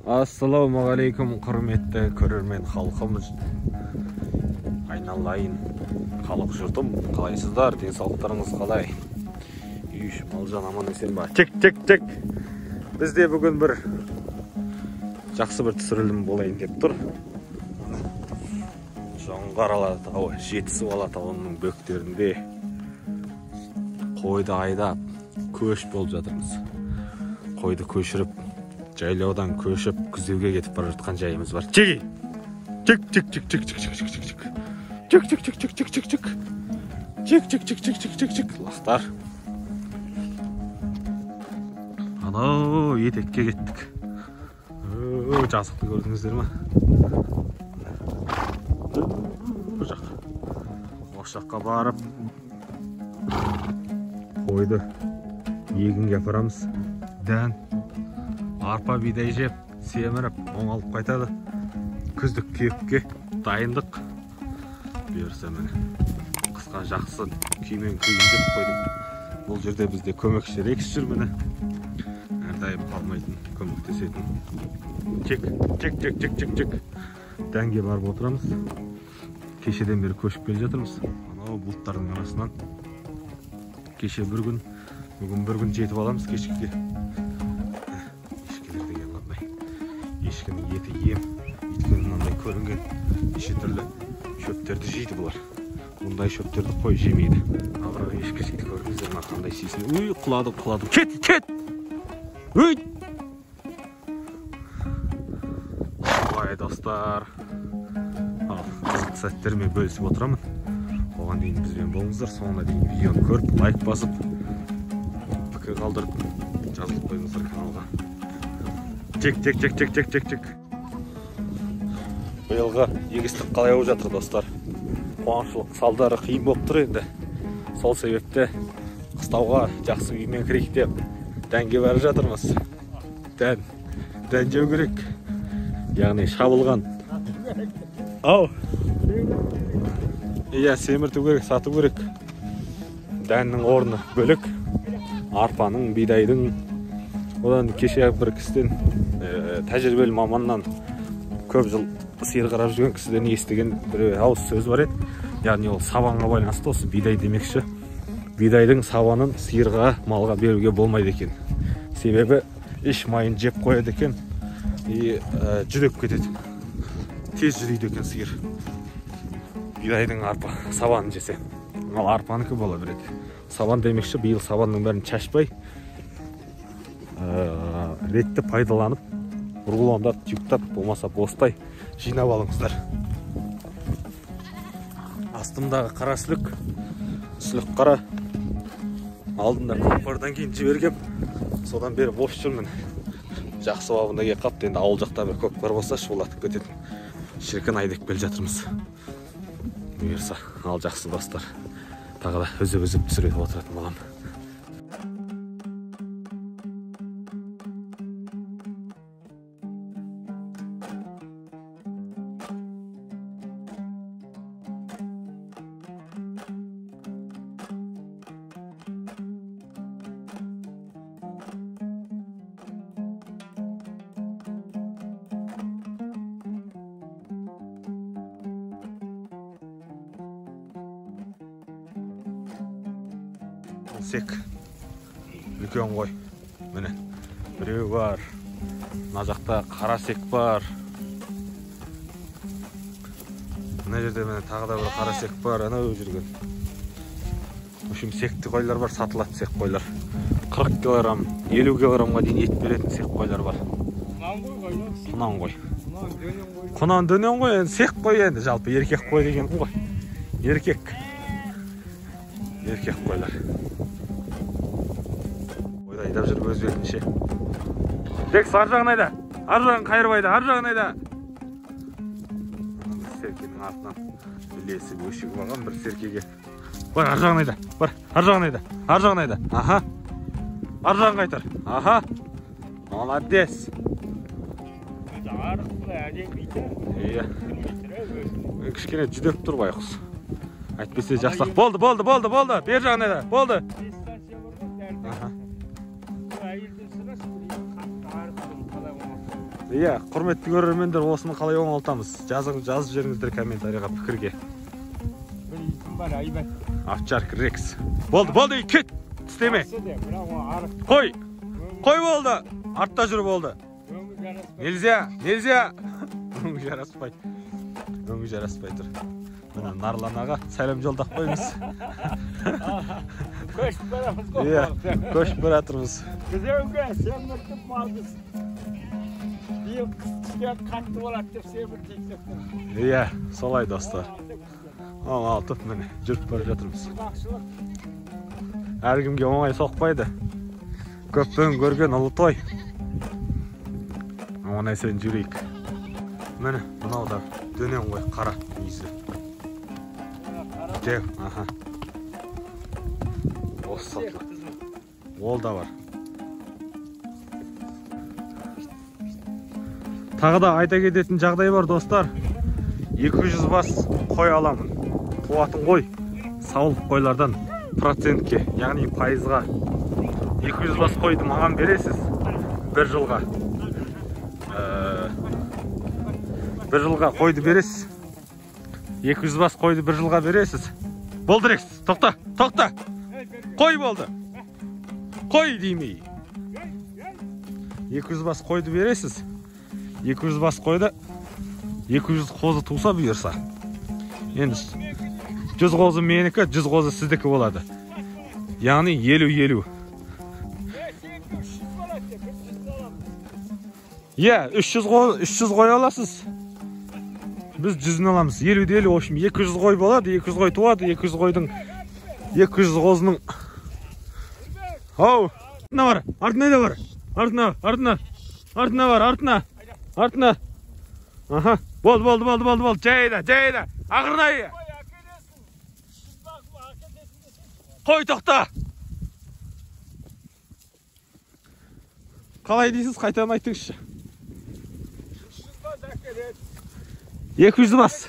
Ассалаумағалейкум, құрметті көрермен халқымыз, айналайын халық жұртым, қалайсыздар, денсаулықтарыңыз қалай? Үй іші малжан аман есен ба? Тек, тек, тек. Бізде бүгін бір жақсы бір түсірілім болайын деп тұр. Жоңғар Алатауы, Жетісу Алатауының бөктерінде қойды айдап көш болып жатырмыз. Қойды көшіріп, жайлаудан көшіп, күзеуге кетіп бара жатқан жайымыз бар. Чеги! Чек, чек, чек, чек, чек, чек, чек, чек, чек. Чек, чек, чек, чек, чек, чек, чек. Чек, чек, чек, чек, чек, чек, чек. Лақтар. Анау етекке кеттік. Жазықты көрдіңіздер ме? Бұл жақ. Осы жаққа барып қойды егінге апарамыз. Дән, арпа, бидай жеп, семіріп, оңалып қайтады. Күздік күйекке дайындық. Бұйырса міне қысқа жақсы күймен күйін деп қойдым. Бұл жерде бізде көмекші Рекс жүр міне. Әрдайым қалмайтын, көмектесетін. Чек, чек, чек, чек, чек, чек. Дәнге барып отырамыз. Кешеден бері көшіп келе жатырмыз. Анау бұлттардың арасынан кеше бір күн, бүгін бір күн жетіп аламыз кешкіге. Ешкілер деген қандай. Ешкінің еті ем. Өйткені мынандай көрінген неше түрлі шөптерді жейді бұлар. Бұндай шөптерді қой жемейді. Ал бірақ ешкі жейді, көрдіңіздер ме қандай сүйсін. Уй, құлады, құлады. Кет, кет! Уй! Ой, достар. Ал, қызықты сәттермен бөлісіп отырамын. Оған дейін бізбен болыңыздар. Соңына дейін видеоны көріп, лайк басып, пікір қалдырып, жазылып қойыңыздар каналға. Чек, чек, чек, чек, чек, чек, чек. Биылғы егістік қалай болып жатыр, достар? Қуаңшылық салдары қиын болып тұр енді. Сол себепті қыстауға жақсы үймен кірейік деп дәнге бара жатырмыз. Дән, дән жеу керек. Яғни шабылған. Ау. Иә, семірту керек, сату керек. Дәннің орны бөлек. Арпаның, бидайдың. Одан кеше бір кісіден, тәжірибелі маманнан, көп жыл сиыр қарап жүрген кісіден естіген бір ауыз сөз бар еді. Яғни ол сабанға байланысты, осы бидай демекші. Бидайдың сабанын сиырға, малға беруге болмайды екен. Себебі іш майын жеп қояды екен и жүдеп кетеді. Тез жүдейді екен сиыр. Бидайдың арпа сабанын жесе. Ал арпанікі бола береді. Сабан демекші, биыл сабанның бәрін шашпай, ретті пайдаланып, рулондап, тюктап, болмаса бостай жинап алыңыздар. Астымдағы қара сүлік, сүлік қара. Алдында көкпардан кейін жібергем, содан бері бос жүрмін. Жақсы бабында келіп қапты, енді ауыл жақта бір көкпар болса шулатып кететін. Шіркін ай деп келе жатырмыз. Бұйырса, ал жақсы достар. Тағы да үзіп-үзіп түсіріп отыратын боламын. Сек үлкен қой. Міне біреу бар. Мына жақта қара сек бар. Мына жерде міне тағы да бір қара сек бар, анау жүрген. В общем, секті қойлар бар, сатылады сек қойлар. 40 килограмм, 50 килограммға дейін ет беретін сек қойлар бар. Құнан қой қой. Құнан қой. Құнан дөнен қой. Құнан дөнен қой, енді сек қой енді, жалпы еркек қой деген ғой. Еркек. Еркек қойлар. Қойды айдап жүріп өз бетінше. Рекс, ар жағын айда. Ар жағын қайырып айда, ар жағын айда. Серкенің артынан ілесіп өшігіп алған бір серкеге. Бар, ар жағын айда. Бар, ар жағын айда. Ар жағын айда. Аха. Ар жағын қайтар. Аха. Молодец. Иә. Кішкене жүдеп тұр байғұс. Әйтпесе жақсақ. Болды, болды, болды, болды. Бер жағын айда. Болды. Аха. Иә, құрметті көрермендер, осыны қалай оңалтамыз? Жазып жіберіңіздер комментарийға, пікірге. Бір итім бар, айбат. Овчарка Рекс. Болды, болды, кет. Тістеме. Қой. Қой болды. Артта жүр болды. Нельзя, нельзя. Өңі жараспайды. Өңі жараспай тұр. Мына Нарлан аға сәлем жолдап қойыңыз. Көшіп барамыз ғой. Иә, көшіп баратырмыз. Күзеуге семіртіп малды. Биыл қыс түскен қатты болады деп семіртейік деп тұр. Иә, солай достар. Оңалтып міне жүріп бара жатырмыз. Әркімге оңай соқпайды. Көппен көрген ұлы той. Оңай сен жүрейік. Міне, мынау да дөнен ғой, қара иісі. Дев, аха. Осы сатылады. Ол да бар. Тағы да айта кететін жағдай бар, достар. 200 бас қой аламын. Қуатын қой, саулық қойлардан процентке, яғни пайызға. 200 бас қойды маған бересіз бір жылға. Бір жылға қойды бересіз. 200 бас қойды бір жылға бересіз. Болды, Рекс, тоқта, тоқта. Қой болды. Қой деймей. 200 бас қойды бересіз. 200 бас қойды 200 қозы туса бұйырса. Енді 100 қозы менікі, 100 қозы сіздікі болады. Яғни 50-50. Иә, 300 қой аласыз. Біз 100-ін аламыз. 50-50, в общем, 200 қой болады, 200 қой туады, 200 қойдың 200 қозының. Ау, артына бар, артына да бар. Артына, артына. Артына бар, артына. Артына. Аха, болды, болды, болды, болды, болды. Жайда, жайда. Ақырын. Қой, тоқта. Қалай дейсіз, қайтадан айтыңызшы. 200 бас.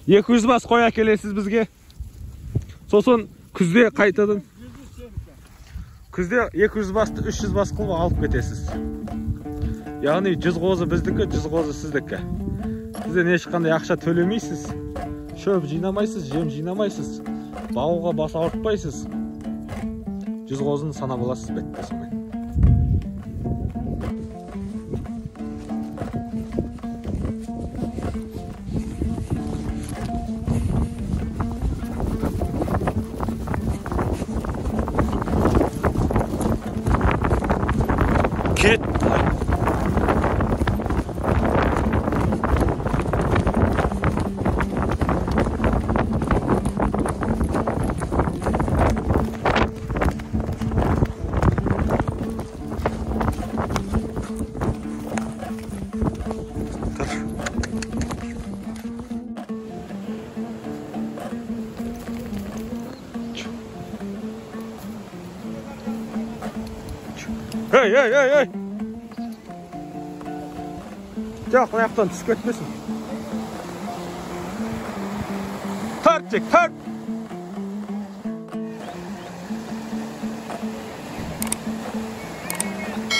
200 бас қой әкелесіз бізге. Сосын күзде қайтадан. Күзде 200 басты 300 бас қылып алып кетесіз. Яғни 100 қозы біздікі, 100 қозы сіздікі. Сізден ешқандай ақша төлемейсіз. Шөп жинамайсыз, жем жинамайсыз. Бағуға бас ауыртпайсыз. 100 қозыны санап аласыз бітті сонымен. Кет. Эй, эй, эй, эй! Жоқ, аяқтан түсіп кетпесін. Тарт, Джек, тарт!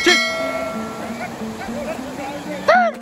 Джек! Тарт!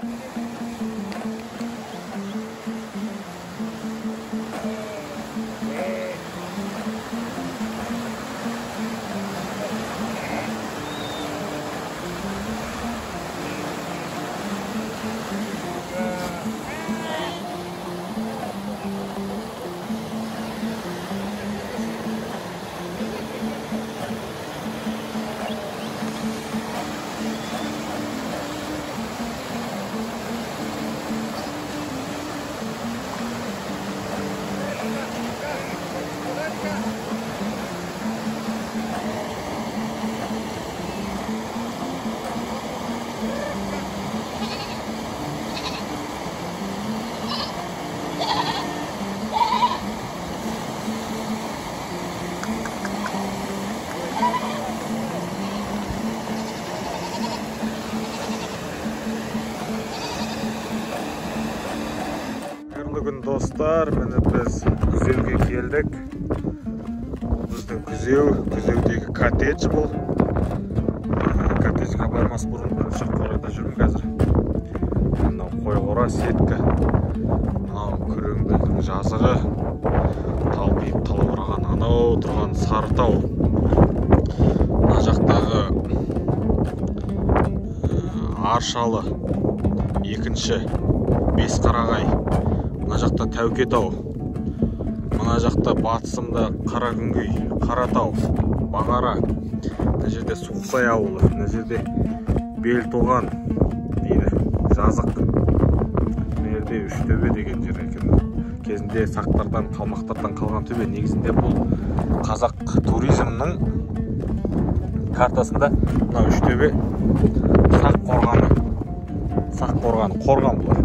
Күн достар, міне біз Күзеуге келдік. Бұл біздің Күзеу, Күзеудегі коттедж бұл. Коттеджге бармас бұрын бірінші қорада жүрмін қазір. Мынау қой қора, сетка. Мынау Күреңбелдің жазығы. Талпиып талбыраған анау тұрған Сарытау. Мына жақтағы Аршалы, екінші Бесқарағай. Мына жақта Тәукетау. Мына жақта батысында Қаракүңгей, Қаратау, Бағара. Мына жерде Суықсай ауылы, мына жерде Белтоған дейді, жазық. Мына жерде Үштөбе деген жер екен. Кезінде сақтардан, қалмақтардан қалған төбе. Негізінде бұл қазақ туризмнің картасында мына Үштөбе сақ қорғаны. Сақ қорғаны, қорған бұлар.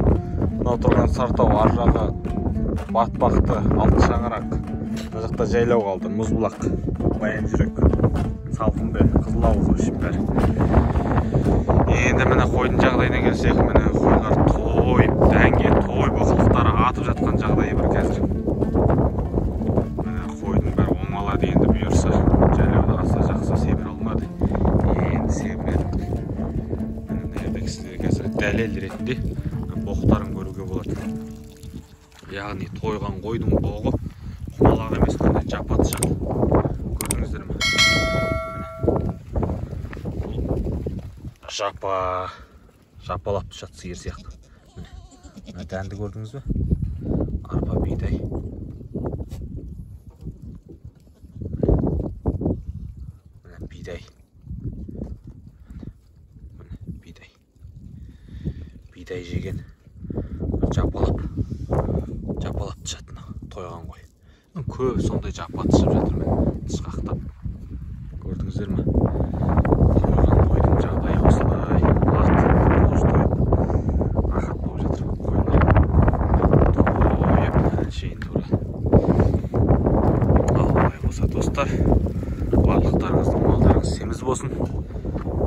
Мынау тұрған Сарытау, ар жағы Батпақты, Алты шаңырақ. Мына жақта жайлау қалды, Мұзбұлақ, Баянжүрек, Салқынбел, Қызылауыз, общем бәрі. Енді міне қойдың жағдайына келсек, міне қойлар тойып, дәнге тойып, оқылықтары атып жатқан жағдайы бір қазір. Міне қойдың бәрі оңалады енді бұйырса. Жайлауда аса жақсы семіре алмады. Енді семіреді. Міне мына жерде кісілер қазір дәлел ретінде боқтарын көруге болады. Яғни тойған қойдың боғы құмалақ емес, мынандай жапа тышады. Көрдіңіздер ме? Міне. Бұл жапалап тышады сиыр сияқты. Міне. Мына дәнді көрдіңіз бе? Арпа, бидай. Міне бидай. Міне бидай. Бидай жеген. Жапалап. Жапалап тышады мына тойған қой. Көп сондай жапа тышып жатыр міне, тышқақтап. Көрдіңіздер ме? Тойған қойдың жағдайы осылай. Ат, қош тойып, рахат болып жатыр қойлар. Тойып, әншейін тура. Ал олай болса достар, барлықтарыңыздың малдарыңыз семіз болсын.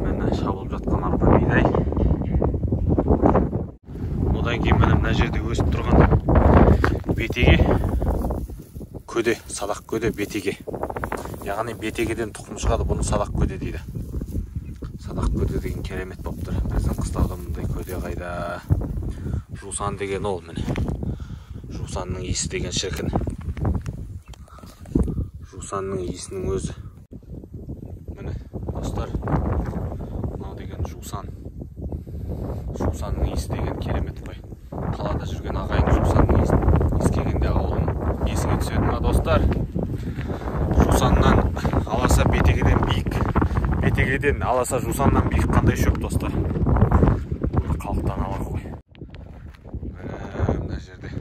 Міне шабылып жатқан арпа, бидай. Одан кейін міне мына жерде өсіп тұрған бетеге, көде, садақ көде, бетеге. Яғни бетегеден тұқым шығады, бұны садақ көде дейді. Садақ көде деген керемет болып тұр. Біздің қыстауда мұндай көде қайда? Жусан деген ол міне. Жусанның иісі деген шіркін. Жусанның иісінің өзі. Міне, достар, мынау деген жусан. Жусанның иісі деген керемет қой. Қалада жүрген ағайын жусанның иісін иіскегенде ауылың есіңе түседі ма, достар? Жусаннан аласа бетегеден биік. Бетегеден аласа жусаннан биік қандай шөп, достар? Халықтан ала қой. Мына жерде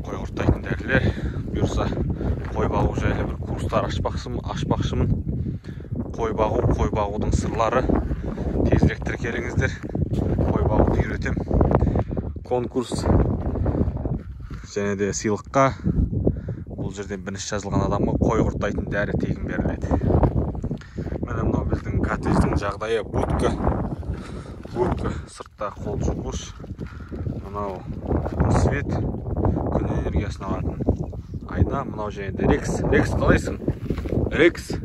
қой құрттайтын дәрілер. Бұйырса қой бағу жайлы бір курстар ашпақшымын. Қой бағу, қой бағудың сырлары. Тезірек тіркеліңіздер. Қой бағуды үйретем. Конкурс және де сыйлыққа бұл жерден бірінші жазылған адамға қой құрттайтын дәрі тегін беріледі. Міне мынау біздің коттедждің жағдайы, будка. Будка, сыртта қол жуғыш. Мынау свет, күн энергиясын алатын айна. Мынау және де Рекс. Рекс, қалайсың? Рекс.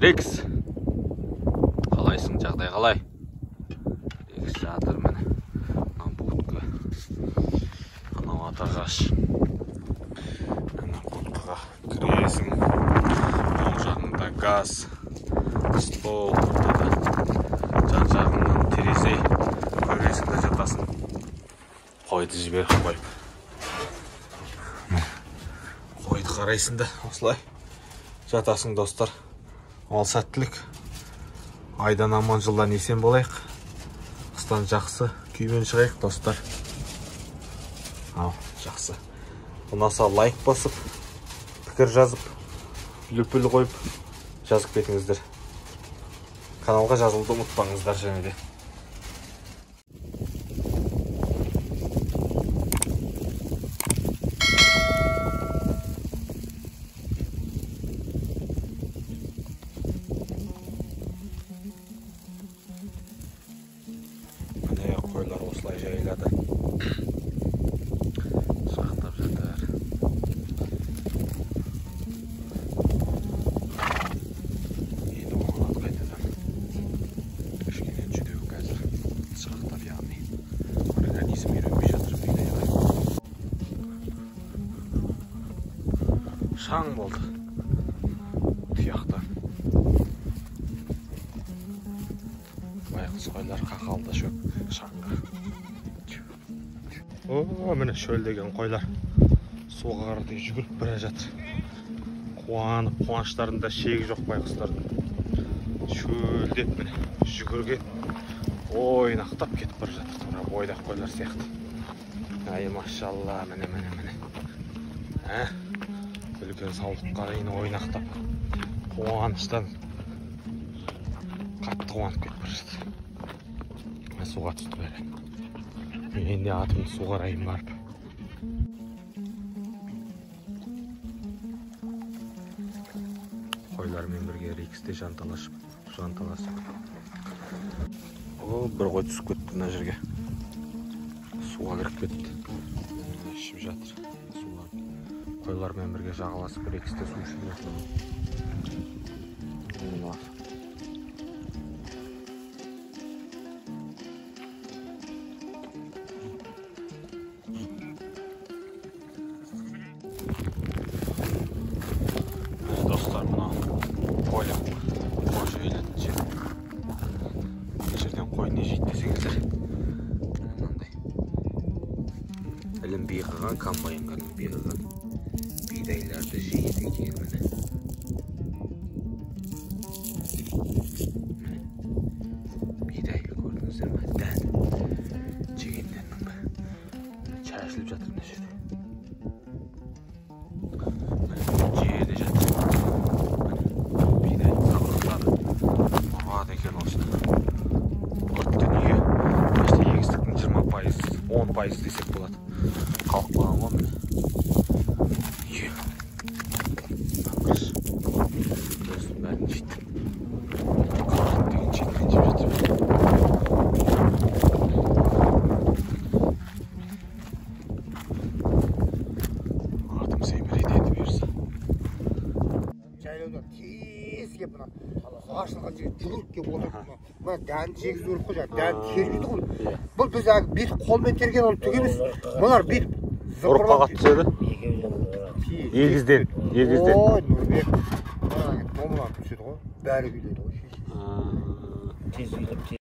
Рекс. Қалайсың, жағдай қалай? Рекс жатыр міне. Мынау будка. Анау атағаш. Мына будкаға кіресің. Оң жағында газ, стол, ортада жан жағыңнан терезе, көресің де жатасың. Қойды жіберіп қойып. Қойды қарайсың да осылай жатасың, достар. Ал сәттілік. Айдан аман, жылдан есен болайық. Қыстан жақсы күймен шығайық, достар. Ал, жақсы. Ұнаса лайк басып, пікір жазып, лүпіл қойып жазып кетіңіздер. Каналға жазылуды ұмытпаңыздар және де. Міне қойлар осылай жайылады. Сақтап жатыр. Енді оңалады қайтадан. Кішкене жүдеу қазір. Сақтап яғни. Шаң болды. Тұяқтан. Байғұс қойлар қақалды шөп шаңға. О, міне шөлдеген қойлар суға қарай жүгіріп бара жатыр. Қуанып, қуаныштарында шегі жоқ байғұстардың. Шөлдеп міне жүгірген, ойнақтап кетіп бара жатыр. Тура бойдақ қойлар сияқты. Ай, машалла, міне, міне, міне. Үлкен саулыққа дейін ойнақтап, қуаныштан қатты қуанып кетіп бара жатыр. Суға түсті бәрі. Мен де атымды суғарайын барып. Қойлармен бірге Рикс те жанталасып. О, бір қой түсіп кетті мына жерге. Суға кіріп кетті. Ішіп жатыр. Суға. Қойлармен бірге жағаласып Рикс те су ішіп жатыр. Достар, мынау қой жайылатын жер. Мына жерден қой не жейді десеңіздер, мынандай ілінбей қалған, комбайнға ілінбей қалған бидайларды жейді екен. Міне, бидай көрдіңіздер ме? Дән жеген дәннің бәрі шашылып жатыр мына жерде. Жерде жатыр. Бидайдың сабақтары ұрады екен осыны. Бұл дүние почти егістіктің 20%, 10% десек болады. Қалып қалған ғой міне. Осының бәрін жейді. Қалған деген шетінен жеп жатыр. Атым семіреді енді бұйырса. Жайлаудан тез келіп мына ашылған жерге жүгіріп келіп отырып мына дән жегізу керек қой, жаңағы дән теріп жүрді ғой. Бұл біз бүйтіп қолмен терген ол түк емес. Бұлар бүйтіп ұрыққа қатты түседі. Егізден, егізден. Ой, Нұрбек, мына домаланып түседі ғой, бәрі күйлейді ғой. Тез күйлеп, тез